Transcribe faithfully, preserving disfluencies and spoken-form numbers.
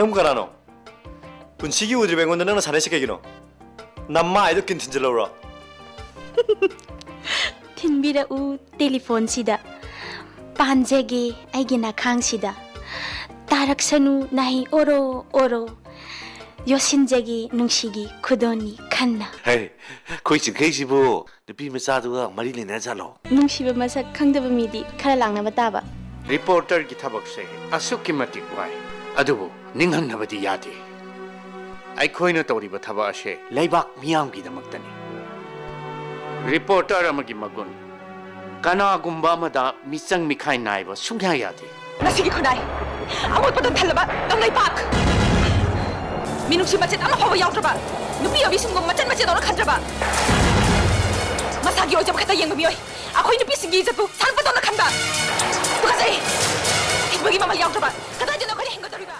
ꯅꯪꯕꯨ ꯀꯅꯥꯅꯣ? ꯄꯨꯟꯁꯤꯒꯤ ꯎꯗ꯭ꯔꯤꯕ ꯑꯩꯉꯣꯟꯗ ꯅꯪꯅ ꯁꯥꯟꯅꯩꯁꯦ ꯀꯩꯒꯤꯅꯣ? ꯅꯃꯥꯏꯗꯣ ꯀꯤꯟ ꯊꯤꯟꯖꯤꯜꯂꯧꯔꯣ? ꯊꯤꯟꯕꯤꯔꯛꯎ ꯇꯦꯂꯤꯐꯣꯟꯁꯤꯗ꯫ ꯄꯥꯟꯖꯒꯦ ꯑꯩꯒꯤ ꯅꯈꯥꯡꯁꯤꯗ꯫ ꯇꯥꯔꯛꯁꯅꯨ ꯅꯥꯍꯩ ꯑꯣꯔꯣ ꯑꯣꯔꯣ꯫ ꯌꯣꯠꯁꯤꯟꯖꯒꯦ ꯅꯨꯡꯁꯤꯒꯤ ꯈꯨꯗꯣꯜꯅꯤ ꯈꯟꯅ꯫ ꯍꯦ, ꯑꯩꯈꯣꯏ ꯆꯤꯡꯈꯩꯁꯤꯕꯨ ꯅꯨꯄꯤ ꯃꯆꯥꯗꯨꯒ ꯃꯔꯤ ꯂꯩꯅꯖꯥꯠꯂꯣ? ꯅꯨꯡꯁꯤꯕ ꯃꯁꯛ ꯈꯪꯗꯕ ꯃꯤꯗꯤ ꯈꯔ ꯂꯥꯡꯅꯕ ꯇꯥꯕ꯫ ꯔꯤꯄꯣꯔꯇꯔꯒꯤ ꯊꯕꯛꯁꯦ ꯑꯁꯨꯛꯀꯤ ꯃꯇꯤꯛ ꯋꯥꯏ, ꯑꯗꯨꯕꯨ ꯅꯤꯡꯍꯟꯅꯕꯗꯤ ꯌꯥꯗꯦ꯫ ꯑꯩꯈꯣꯏꯅ ꯇꯧꯔꯤꯕ ꯊꯕꯛ ꯑꯁꯦ ꯂꯩꯕꯥꯛ ꯃꯤꯌꯥꯝꯒꯤꯗꯃꯛꯇꯅꯤ꯫ ꯔꯤꯄꯣꯔꯇꯔ ꯑꯃꯒꯤ ꯃꯒꯨꯟ ꯀꯅꯥꯒꯨꯝꯕ ꯑꯃꯗ ꯃꯤꯆꯪ ꯃꯤꯈꯥꯏ ꯅꯥꯏꯕ ꯁꯨꯡꯌꯥ ꯌꯥꯗꯦ꯫ ꯉꯁꯤꯒꯤ ꯈꯨꯟꯅꯥꯏ ꯑꯃꯣꯠꯄꯗ ꯊꯜꯂꯕ ꯀꯪꯂꯩꯄꯥꯛ, ꯃꯤꯅꯨꯡꯁꯤ ꯃꯆꯦꯠ ꯑꯃ ꯐꯥꯎꯕ ꯌꯥꯎꯗ꯭ꯔꯕ, ꯅꯨꯄꯤ ꯑꯣꯏꯕꯤ ꯁꯨꯝꯒꯨꯝ ꯃꯆꯦꯠ ꯃꯆꯦꯠ ꯇꯧꯅ ꯈꯟꯗ꯭ꯔꯕ, ꯃꯁꯥꯒꯤ ꯑꯣꯏꯖꯕ ꯈꯛꯇ ꯌꯦꯡꯕ ꯃꯤꯑꯣꯏ ꯑꯩꯈꯣꯏ ꯅꯨꯄꯤꯁꯤꯡꯒꯤ ꯏꯖꯠꯄꯨ ꯁꯥꯟꯄꯣꯠ ꯇꯧꯅ ꯈꯟꯕ꯫ ꯇꯨꯀꯠꯆꯩ! ꯍꯤꯡꯕꯒꯤ ꯃꯃꯜ ꯌꯥꯎꯗ꯭ꯔꯕ ꯀꯗꯥꯏꯗꯅꯣ ꯑꯩꯈꯣꯏꯅ ꯍꯤꯡꯒꯗꯧꯔꯤꯕ?